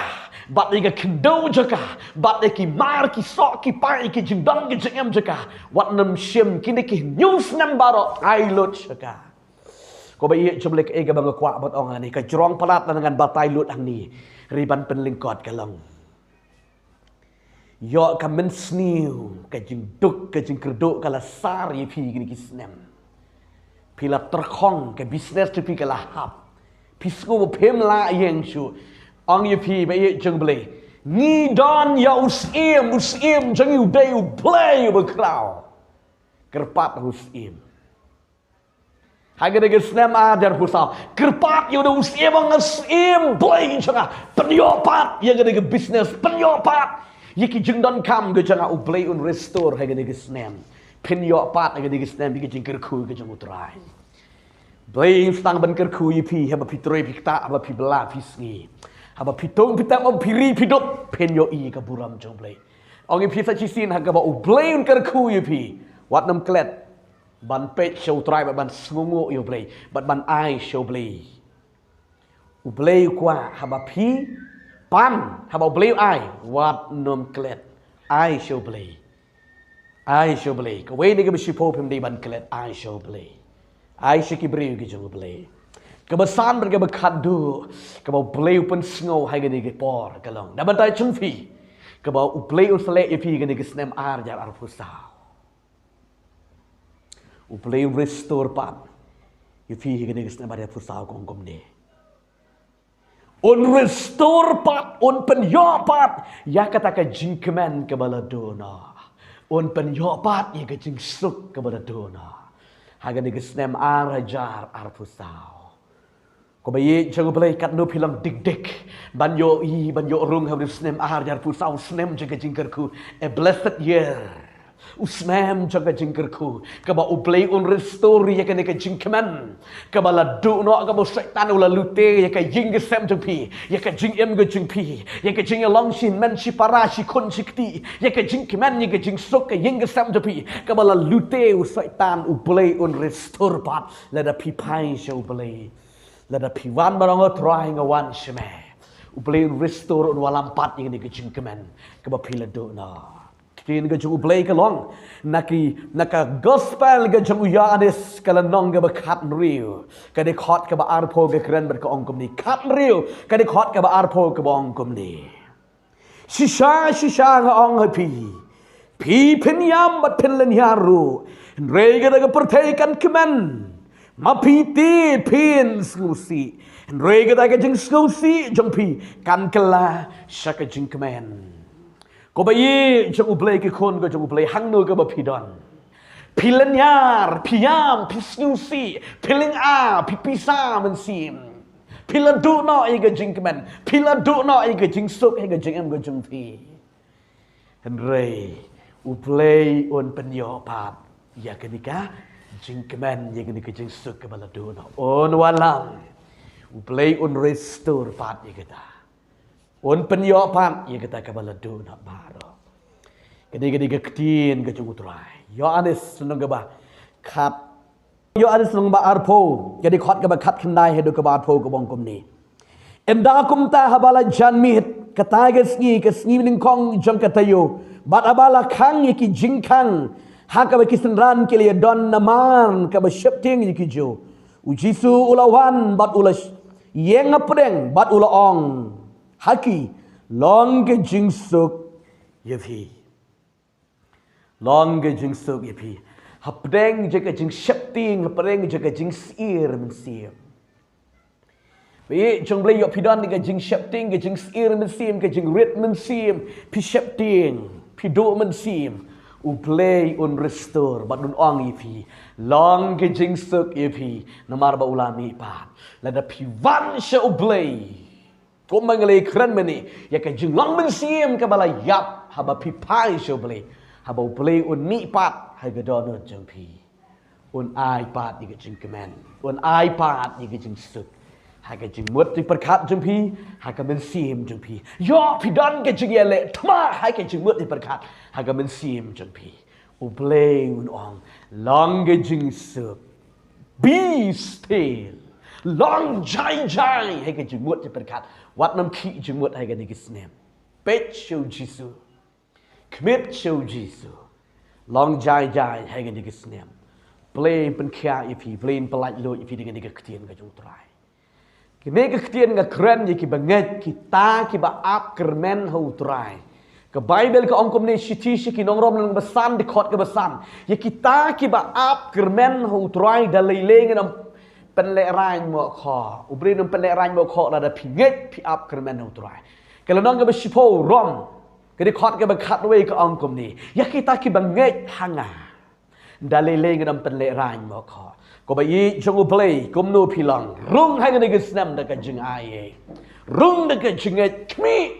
bad ïa ka khyndew jong ka bad ïa ki mar ki soh ki pai, ïa ki jingdon ki jingem jong ka, wat nym shim, kine ki hynñiew snem baroh ai lut sha ka. Ko ba ïeit jong U Blei, kaei kaba nga kwah ban ong hangne, ka jrong palat lada ngan batai lut hangne, hynrei ban pynlyngkot ka long, ïoh ka mynsniew, ka jingduk, ka jingkyrduh ka la sar ïa phi kine ki snem. Phi la tyrkhong, ka business jong phi ka la hap. Phi sngew ba phim lah ïeng shuh. Ong ïa phi ba ïeit jong U Blei, ngi don ïa u syiem, u syiem jong ngi u dei U Blei uba khraw. Kyrpad ha u syiem. Ha kane ka snem ar hajar arphew saw, kyrpad ïa u syiem, ong, syiem Blei jong nga, pynïoh pat ïa kane ka business, pynïoh pat ïa ki jingdonkam ka jong nga. U Blei un restore ha kane ka snem. Pynïoh pat ha kane ka snem ïa ki jingkyrkhu ka jong U Trai. Blei un sdang ban kyrkhu ïa phi haba phi trei phi ktah, haba phi bylla phi sngi, haba phi tung phi tap, haba phi ri phi dup, pynïoh ïa ka burom jong U Blei. Ong ïa phi sa shisien, ha kaba U Blei un kyrkhu ïa phi, wat nym klet ban peit sha U Trai bad ban sngewnguh ïa U Blei bad ban ai sha U Blei. U Blei u kwah haba phi pan, haba U Blei u ai, wat nym klet, ai sha U Blei. Ai sha U Blei. Kawei na kaba shiphew, phim dei ban klet, ai sha U Blei. Ai sha ki briew ki jong U Blei. Kaba san bad kaba khatduh kaba U Blei u pynsngew ha kane ka por ka long, na bynta jong phi, kaba U Blei un sa leh ïa phi kane ka snem ar hajar arphew saw. U Blei un restore pat ïa phi ha kane ka snem ar hajar arphew saw, ka ong kumne. Un restore pat, un pynïoh pat ïa kata ka jingkmen kaba la duh noh. Un pynïoh pat ïa ka jingsuk kaba la duh noh ha kane ka snem ar hajar arphew saw. Ko ba ïeit jong U Blei, katno phi long dik dik ban ïohi, ban ïoh rung ha u snem ar hajar arphew saw, u snem jong ka jingkyrkhu, a blessed year. U snem jong ka jingkyrkhu, kaba U Blei un restore ïa kane ka jingkmen kaba la duh noh, kaba u Soitan u la lute ïa ka ïing ka sem jong phi, ïa ka jingim ka jong phi, ïa ka jingïalong shi hynmen shi para, shi khun shi kti, ïa ka jingkmen, ïa ka jingsuk ka ïing ka sem jong phi, kaba la lute u Soitan. U Blei un restore pat lada phi phai sha U Blei. Lada phi wan ban ong, Trai, nga wan sha me, U Blei un restore, un wallam pat ïa kane ka jingkmen kaba phi la duh noh. Ktien ka jong U Blei ka long, na ki, na ka gospel ka jong u Ïoannis ka lynnong kaba khathynriew, ka dkhot kaba arphew ka kren bad ka ong kumne, khathynriew, ka dkhot kaba arphew kaba ong kumne. Shisha, shisha nga ong ha phi, phi phin ïam bad phin lynñiar ruh, hynrei kata ka pyrthei kan kmen. Ma phi te phin sngewsih, hynrei kata ka jingsngewsih jong phi kan kylla sha ka jingkmen. Ko ba ïeit jong U Blei, ki khun ka jong U Blei, hangno kaba phi don, Phi lynñiar, phi ïam, phi sngewsih, phi lynga, phi pisa mynsiem. Phi la duh noh ïa ka jingkmen, phi la duh noh ïa ka jingsuk, ïa ka jingim ka jong phi. Hynrei U Blei un pynïoh pat ïa kane ka jingkmen, ïa kane ka jingsuk kaba la duh noh. Un wallam. U Blei un restore pat ïa kata. Un pynïoh pat ïa kata kaba la duh noh baroh. Kane, kane ka ktien ka jong U Trai. Ïoannis lynnong kaba khat. Ïoannis lynnong ba arphew, ka dkhot kaba khatkhyndai haduh kaba arphew ka ong kumne. Ynda kumta haba la jan miet, kata ka sngi, ka sngi nyngkong jong ka taïew, bad haba la khang ïa ki jingkhang ha kaba ki synran ki la ïadon namar kaba sheptieng ïa ki Jiw, U Jisu u la wan bad u la ïeng hapdeng bad u la ong ha ki, long ka jingsuk ïa phi. Long ka jingsuk ïa phi. Hapdeng jong ka jingsheptieng, hapdeng jong ka jingsyier mynsiem. Phi, jong U Blei ïoh phi don ka jingsheptieng, ka jingsyier mynsiem, ka jingrit mynsiem, phi sheptieng, phi duh mynsiem. U Blei un restore bad un ong ïa phi, long ka jingsuk ïa phi, namar ba u la mih pat. Lada phi wan sha U Blei, kumba ngi la ïakren mynne, ïa ka jinglong mynsiem kaba la ïap haba phi phai sha U Blei, haba U Blei un mih pat ha ka dohnud jong phi. Un ai pat ïa ka jingkmen, un ai pat ïa ka jingsuk ha ka jingmut jingpyrkhat jong phi, ha ka mynsiem jong phi. Ïoh phi don ka jingïaleh thma ha ka jingmut jingpyrkhat ha ka mynsiem jong phi. U Blei un ong, long ka jingsuk. Be still. Long jai jai ha ka jingmut jingpyrkhat. Wat nym khih jingmut ha kane ka snem. Peit sha U Jisu. Khmih sha U Jisu. Long jai jai ha kane ka snem. Blei pynkhiah ïa phi, Blei pynlait luid ïa phi da kane ka ktien ka jong U Trai. Kane ka ktien nga kren ïa ki bangeit, kita kiba ap kyrmen ha U Trai. Ka Baibl ka ong kumne, Shithi sha ki nong Rom lynnong ba san, dkhot kaba san. Ïa kita kiba ap kyrmen ha U Trai da lei lei ngan ym pynlehraiñ mokhok. U Blei un ym pynlehraiñ mokhok lada phi ngeit phi ap kyrmen ha U Trai. Ka lynnong kaba shiphew Rom, ka dkhot kaba khatwei ka ong kumne, ïa kita kiba ngeit ha nga, da lei lei ngan ym pynlehraiñ mokhok. Ko ba ïeit jong U Blei, kumno phi long? Rung ha kane ka snem da ka jingai ei. Rung da ka jingngeit, khmih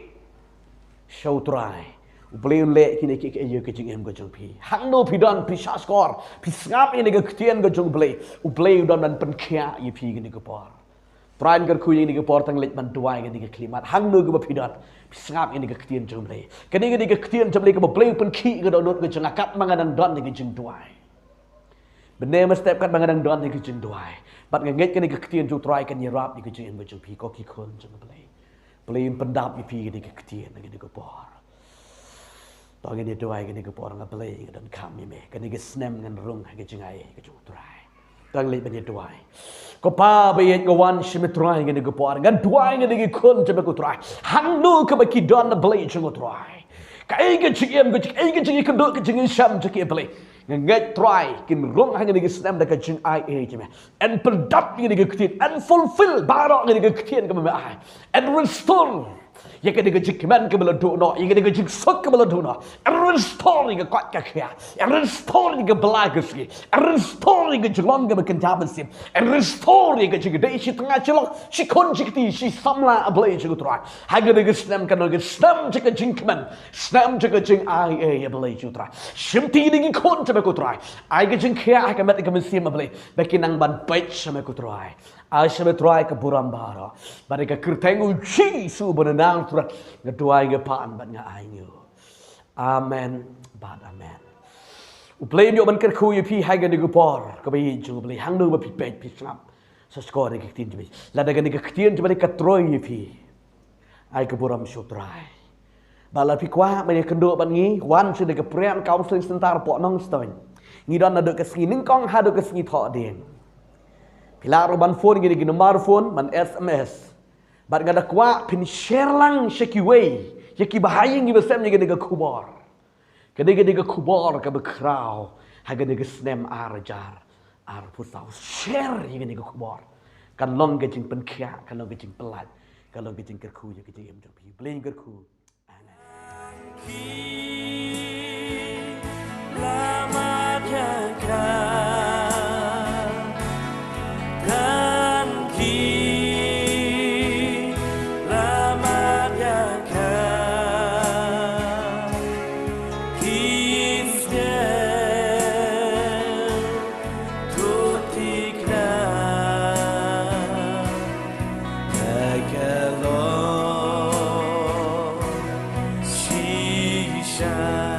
sha U Trai. U Blei un leh kine kiei kiei ïa ka jingim ka jong phi. Hangno phi don, phi shahshkor, phi sngap ïa kane ka ktien ka jong U Blei, U Blei u don ban pynkhiah ïa phi kane ka por. Trai un kyrkhu ïa kane ka por, tang leit ban duwai ïa kane ka khyllipmat. Hangno kaba phi don, phi sngap ïa kane ka ktien jong U Blei. Kane, kane ka ktien jong U Blei kaba U Blei u pynkhih ïa ka dohnud ka jong nga katba nga dang don ha ka jingduwai. Bad mynne mynstep katba nga dang don ha ka jingduwai, bad nga ngeit kane ka ktien jong U Trai kan ïarap ïa ka jingim ka jong phi, ko ki khun jong U Blei. U Blei un pyndap ïa phi ïa kane ka ktien ha kane ka por. To ngin ïa duwai kane ka por. Nga Blei, nga donkam ïa me. Kane ka snem ngan rung ha ka jingai ei ka jong U Trai. To ngin leit ban ïa duwai. Ko Pa ba ïeit, nga wan sha me Trai kane ka por. Nga duwai ïa kine ki khun jong me ko Trai, hangno kaba ki don, A Blei jong nga Trai. Kaei ka jingim, kaei ka jingïakynduh, ka jingïashem jong ki, A Blei. Nga ngeit Trai kin rung ha kane ka snem da ka jingai ei jong me. Un pyndap ïa kane ka ktien, un fulfill baroh kane ka ktien kaba me ai. Un restore ïa kane ka jingkmen kaba la duh noh, ïa kane ka jingsuk kaba la duh noh. Un restore ïa ka koit ka khiah. Un restore ïa ka bla ka sngi. Un restore ïa ka jinglong kaba kynja mynsiem. Un restore ïa ka jingdei shi tnga shi lok, shi khun shi kti, shi samla, A Blei jong nga Trai. Ha kane ka snem kan long ka snem jong ka jingkmen, snem jong ka jingai ei, A Blei jong nga Trai. Shimti ïa kine ki khun jong me ko Trai. Ai ka jingkhiah ha ka met ka mynsiem, A Blei, ba kin nang ban peit sha me ko Trai. Ai sha me Trai ka burom baroh. Bad ha ka kyrteng U Jisu uba na Nasareth nga duwai, nga pan bad nga ainguh. Amen bad amen. U Blei un ïoh ban kyrkhu ïa phi ha kane ka por. Ko ba ïeit jong U Blei, hangno ba phi peit phi sngap, shahshkor ïa ka ktien jong U Blei. Lada kane ka ktien jong U Blei ka troi ïa phi, ai ka burom sha U Trai. Bad lada phi kwah ban ïakynduh bad ngi, wan sha kane ka Prayer and Counseling Center hapoh Nongstoiñ. Ngi don naduh ka sngi nyngkong haduh ka sngi Thohdieng. Phi lah ruh ban phone ïa kine ki number phone, ban S M S. Bad nga da kwah phin share lang sha kiwei, ïa kiba ha ïing kiba sem ïa kane ka khubor. Kane, kane ka khubor kaba khraw ha kane ka snem ar hajar arphew saw. Share ïa kane ka khubor. Kan long ka jingpynkhiah, kan long ka jingpyllait, kan long ka jingkyrkhu ïa ka jingim jong phi. Blei un kyrkhu. Amen. Shine.